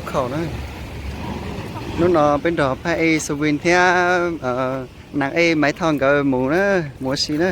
Khau na. Hnub no peb nrog phab ej Xu Vin thiab, e, nas ej Maiv Thoj nkawd mus na, mus ua si na.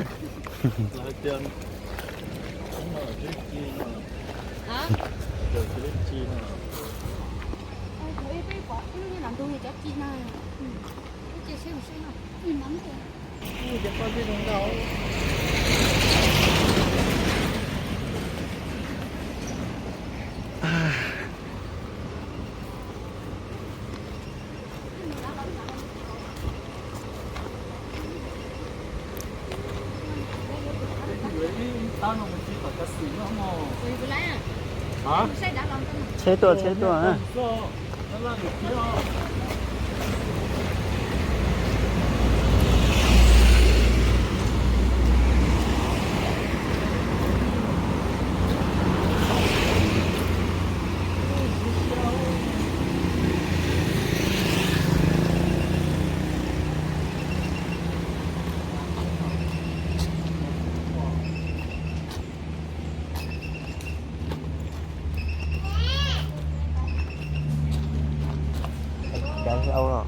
Tsheb tuaj, tsheb tuaj. Cov hlau no.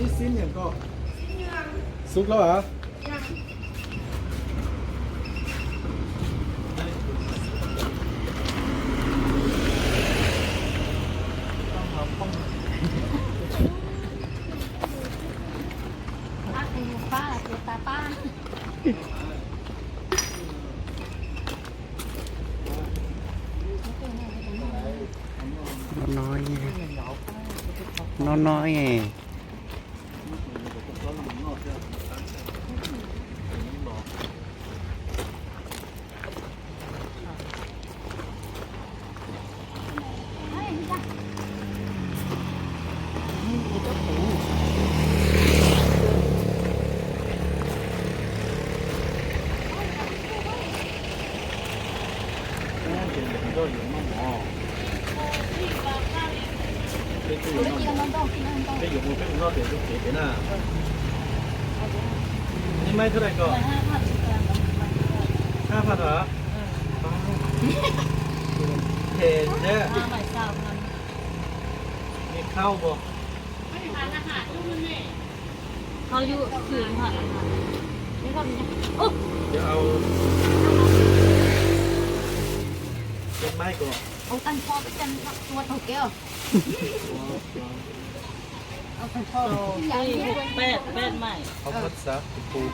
Ib xib niam ko. Xub lauj hả? No no, no no. Peb yuav mus peb mus noj tias zoo kev tias na. Ib maib thwb dais ko? Hab phav tod. Phem thiab. Nws khau puas? Ces au, peb maib ko. Peb, peb maib. Au, peb xav tus pus.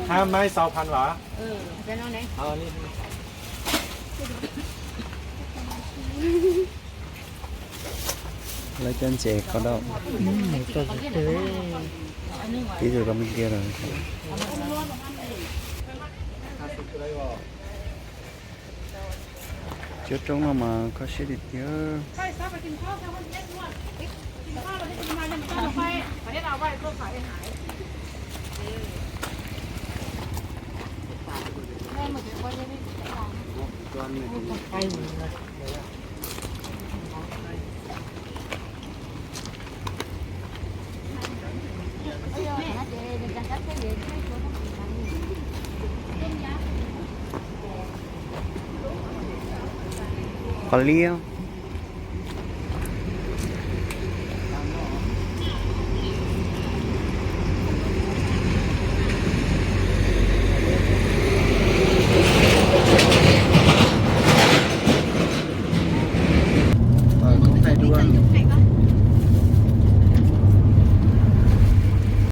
Hab maib sau phan vas? Lawv cov ntses ko dau. Tib tug rau me kiag lawm. Cuab roob no mas kho siab tiag tiag. Qos liab.